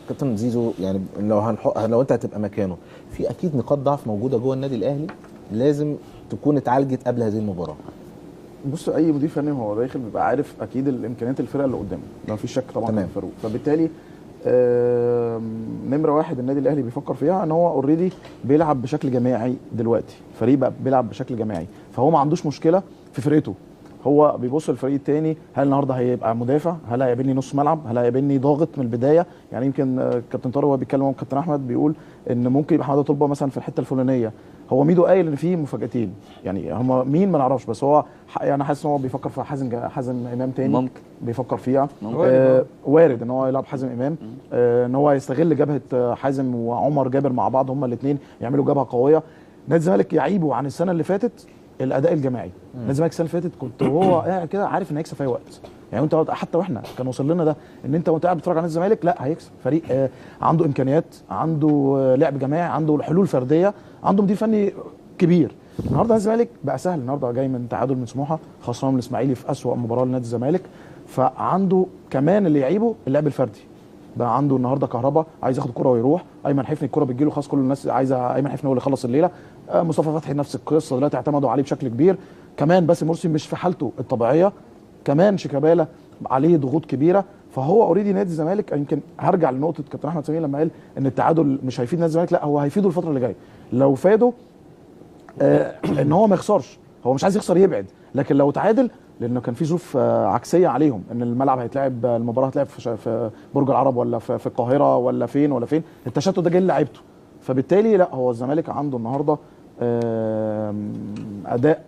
كابتن زيزو، يعني لو لو انت هتبقى مكانه، في اكيد نقاط ضعف موجودة جوه النادي الاهلي لازم تكون اتعالجت قبل هذه المباراة. بص، اي مدير فني وهو داخل بيبقى عارف اكيد الامكانيات الفرقة اللي قدامه، ده مفيش شك طبعا. تمام. فاروق، فبالتالي نمره واحد النادي الاهلي بيفكر فيها ان هو already بيلعب بشكل جماعي دلوقتي، فريق بقى بيلعب بشكل جماعي، فهو ما عندوش مشكلة في فرقته. هو بيبص للفريق الثاني، هل النهارده هيبقى مدافع؟ هل هيقابلني نص ملعب؟ هل هيقابلني ضاغط من البداية؟ يعني يمكن كابتن طارق وهو بيتكلم، كابتن احمد بيقول ان ممكن يبقى حمادة طلبه مثلا في الحتة الفلانية. هو ميدو قايل ان في مفاجاتين، يعني هما مين ما نعرفش، بس هو يعني حاسس ان هو بيفكر في حازم امام تاني، ممكن بيفكر فيها. ممكن. وارد ان هو يلعب حازم امام، ان هو يستغل جبهة حازم وعمر جابر مع بعض، هما الاثنين يعملوا جبهة قوية. نادي الزمالك يعيبه عن السنة اللي فاتت الاداء الجماعي. نادي الزمالك السنة اللي فاتت كنت وهو قاعد كده عارف ان هيكسب في اي وقت، يعني انت حتى واحنا كان وصل لنا ده ان انت وانت قاعد بتتفرج على نادي الزمالك لا هيكسب، فريق عنده امكانيات، عنده لعب جماعي، عنده حلول فردية، عنده مدير فني كبير. النهارده نادي الزمالك بقى سهل، النهارده جاي من تعادل من سموحه، خسران من الاسماعيلي في اسوأ مباراة لنادي الزمالك، فعنده كمان اللي يعيبه اللعب الفردي. بقى عنده النهارده كهربا عايز ياخد الكره ويروح، ايمن حفني الكره بتجيله خلاص، كل الناس عايزه ايمن حفني هو اللي يخلص الليلة. مصطفى فتحي نفس القصة، دلوقتي اعتمدوا عليه بشكل كبير. كمان باسم مرسي مش في حالته الطبيعية، كمان شيكابالا عليه ضغوط كبيرة، فهو already نادي الزمالك. يمكن هرجع لنقطة كابتن احمد سمير لما قال ان التعادل مش هيفيد نادي الزمالك، لا هو هيفيده الفترة اللي جاية لو فاده، ان هو ما يخسرش، هو مش عايز يخسر يبعد، لكن لو تعادل، لانه كان في ظروف عكسية عليهم ان الملعب هيتلعب، المباراة هتلعب في برج العرب ولا في القاهرة ولا فين ولا فين، التشتت ده جاي لعيبته. فبالتالي لا هو الزمالك عنده النهارده اداء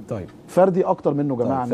طيب فردي اكتر منه جماعة. طيب.